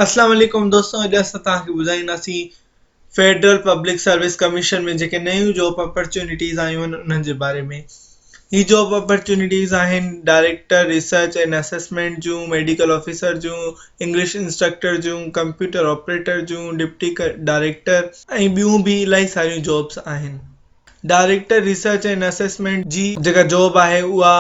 اسلام عليڪم دوستو اڄ اسان توهان کي ٻڌائينداسين فيڊرل پبلڪ سروس ڪميشن ۾ جيڪي نيون جاب اپرچونٽيز آيون آهن انهن جي باري ۾ هي جاب اپرچونٽيز آهن director research and assessment June medical officer June English instructor June computer operator June deputy director ۽ ٻيون به الاهي ساريون جابس آهن. ڊائريڪٽر ريسرچ اينڊ اسيسمينٽ جي جيڪا جاب آهي اها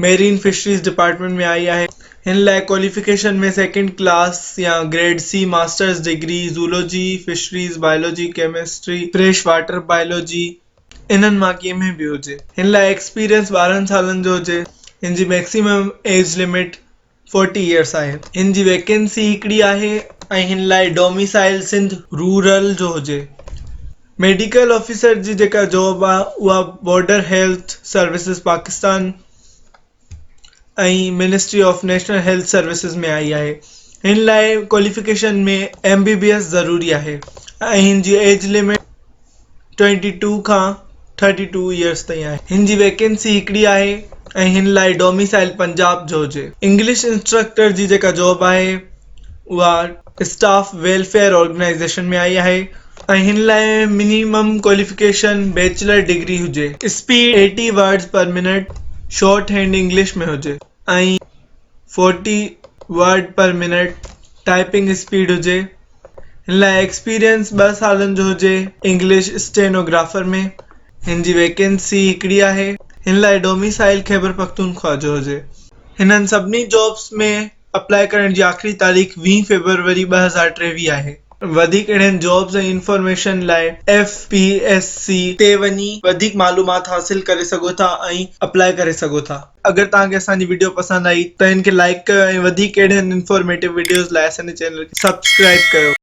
ميرين فشريز ڊپارٽمينٽ ۾ آئي آهي هن لاء ڪواليفڪيشن ۾ سيڪنڊ ڪلاس يا grade C masters degree zoology fisheries biology chemistry fresh water biology انهن مان ڪنهن ۾ به هجي هن لاء ايڪسپيرينس 12 سالن جو هجي هن جي ميڪسيمم ايج لمٽ 40 ايئرس آهي. هن جي ويڪنسي هڪڙي آهي ۽ هن لاء ڊوميسائل سنڌ رورل جو هجي. ميڊيڪل آفيسر جي جيڪا جاب آهي اها border health services Pakistan ۽ ministry of national health services ۾ آئي آهي. هن لاء qualification ۾ M B B S ضروري آهي ۽ هن جي ايج لمٽ 22 کان 32 ايئرس تائين آهي. هن جي ويڪنسي هڪڙي آهي ۽ هن لاء ڊوميسائل پنجاب جو هجي. انگلش انسٽرڪٽر جي جيڪا جاب آهي اها اسٽاف ويلفيئر آرگنائيزيشن ۾ آئي آهي ۽ هن لاء منيمم ڪواليفڪيشن بيچلر ڊگري هجي. Speed 80 words per minute shorthand English ۾ هجي ۽ 40 word per minute typing speed هجي. هن لاء ايڪسپيرينس 2 سالن جو هجي انگلش اسٽينوگرافر ۾. هن جي ويڪنسي هڪڙي آهي. هن لاء ڊوميسائل خيبرپختونخوا جو هجي. هنن سڀني جابس ۾ اپلاء ڪرڻ جي آخري تاريخ 20 فيبروري 2023 آهي. وڌيڪ اهڙين جابس ۽ انفارميشن لاء ايف پي ايس سي تي وڃي وڌيڪ معلومات حاصل ڪري سگهو ٿا ۽ اپلاء ڪري سگهو ٿا. اگر توهان کي اسان جي وڊيو پسند آئي ته ان کي لائيڪ ڪيو ۽ وڌيڪ اهڙين انفارميٽو وڊيوز لاء اسان جي چينل کي سبسڪرائيب ڪيو.